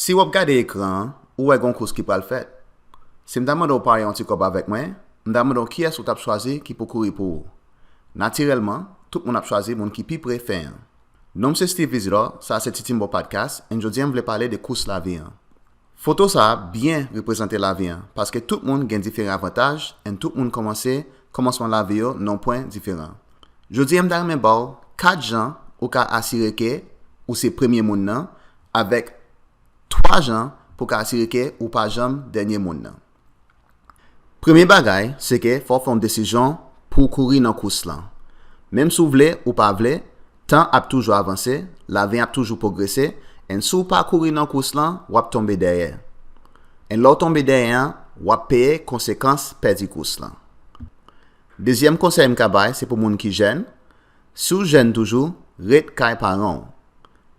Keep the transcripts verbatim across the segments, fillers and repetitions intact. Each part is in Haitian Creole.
Si w ap gade ekran an, ou wè gon kous ki pral fèt. Si m ta mande w parye yon ti kòb avèk mwen, m ta mande w kiyès ou t ap chwazi ki pou kouri pou ou. Natirèlman, tout moun ap chwazi moun ki pi pre fen an. Non m se Steve Isidore, sa a se Titimbo Podcast, and jodi a m vle pale de kous lavi an. Foto sa a byen reprezante lavi an, paske tout moun gen diferan avantaj, and tout moun kòmanse kòmansman lavi yo nan yon pwen diferan. Jodi a m ta renmen ba w kat jan ou ka asire ke ou se premye moun nan, avèk twa jan pou w ka asire ke ou pa janm dènye moun nan. Premye bagay, se ke fò w fè yon desizyon pou w kouri nan kous lan. Menm si w vle ou pa vle, tan ap toujou avanse, lavi ap toujou pwogrese, and si w pa kouri nan kous lan, w ap tonbe dèyè. And lè w tonbe dèyè an, w ap peye konsekans pèdi kous lan. Dezyèm konsèy m ka bay, se pou moun ki jèn. Si w jèn toujou, ret kay paran w.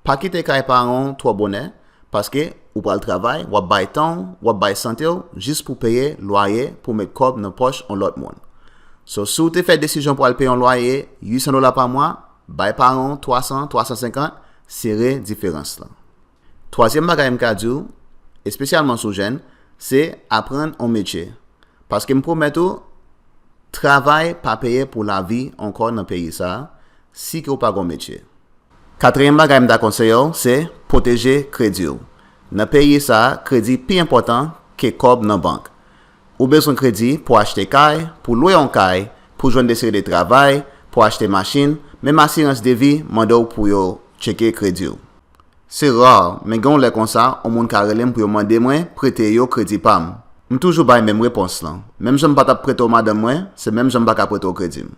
Pa kite kay paran w twò bonè, paske ou pral travay, w ap bay tan w, w ap bay sante w, jis pou peye lwaye, pou met kòb nan pòch yon lòt moun. So, si w te fè desizyon pou al peye yon lwaye uit san dola pa mwa, bay paran w twa san, twa san senkant, sere diferans lan. Twazyèm bagay m ka di w, espesyalman si w jèn, se aprann yon metye. Paske m pwomèt ou, travay pa peye pou lavi ankò nan peyi sa a, si ke w pa gon metye. Katriyèm bagay m ta konseye w, se pwoteje kredi w. Nan peyi sa a, kredi pi enpòtan ke kòb nan bank. Ou bezwen kredi pou achte kay, pou lwe yon kay, pou jwenn de seri de travay, pou achte machin, menm asirans de vi mande w pou yo tcheke kredi w. Se ra, men gen yon lè konsa, yon moun ka rele m pou yo mande mwen prete yo kredi pa m. M toujou bay menm repons lan. Menm jan m pa t ap prete w madanm mwen, se menm jan m pa ka prete w kredi m.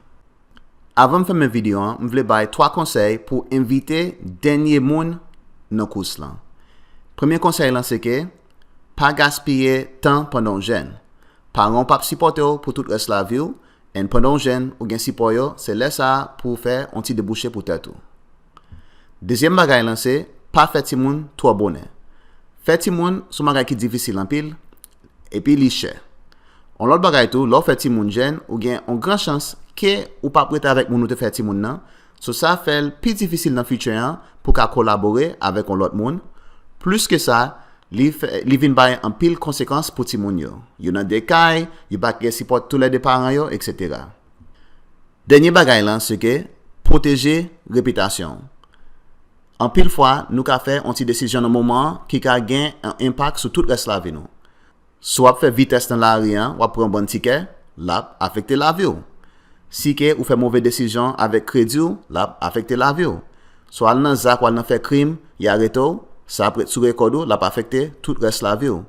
Avan m fèmen videyo an, m vle bay twa konsèy pou w envite dènye moun nan kous lan. Premye konsèy lan se ke pa gaspiye tan pandan w jèn. Paran w p ap sipòte w pou tout rès lavi w, and pandan w jèn, ou gen sipò yo, se lè sa a pou w fè yon ti debouche pou tèt ou. Dezyèm bagay lan se, pa fè timoun twò bonè. Fè timoun se yon bagay ki difisil anpil, epi li chè. Yon lòt bagay tou, lè w fè timoun jèn, ou gen yon gran chans ke ou p ap rete avèk moun ou te fè timoun nan, so sa fè l pi difisil nan fichi an pou w ka kolabore avèk yon lòt moun. Plis ke sa, li fè, li vin bay anpil konsekans pou timoun yo. Yo nan de kay, yo pa gen sipò toulède paran yo, etsetera. Dènye bagay lan, se ke pwoteje repitasyon w. Anpil fwa, nou ka fè yon ti desizyon nan moman an ki ka gen yon enpak sou tout rès lavi nou. Si w ap fè vitès nan lari an, w ap pran yon bann tikè, l ap afekte lavi w. Si ke ou fè move desizyon avèk kredi w, l ap afekte lavi w. Si w al nan zak, w al nan fè krim, y arete w, sa ap ret sou rekòd ou, l ap afekte tout rès lavi w.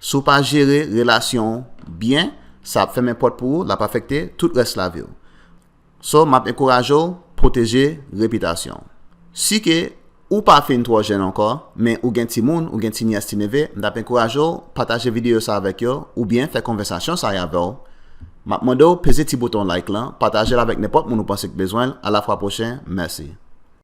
Si w pa jere relasyon w byen, sa ap fèmen pòt pou ou, l ap afekte tout rès lavi w. So, m ap ankouraje w pwoteje repitasyon w. Si ke ou pa fin twò jèn ankò, men ou gen timoun, ou gen ti nyès, ti neve, m t ap ankouraje w pataje videyo sa avèk yo, oubyen fè konvèsasyon sa a avè w. M ap mande w peze ti bouton like lan, pataje l avèk nenpòt moun ou panse k bezwen l, a la fwa pwochen, mèsi.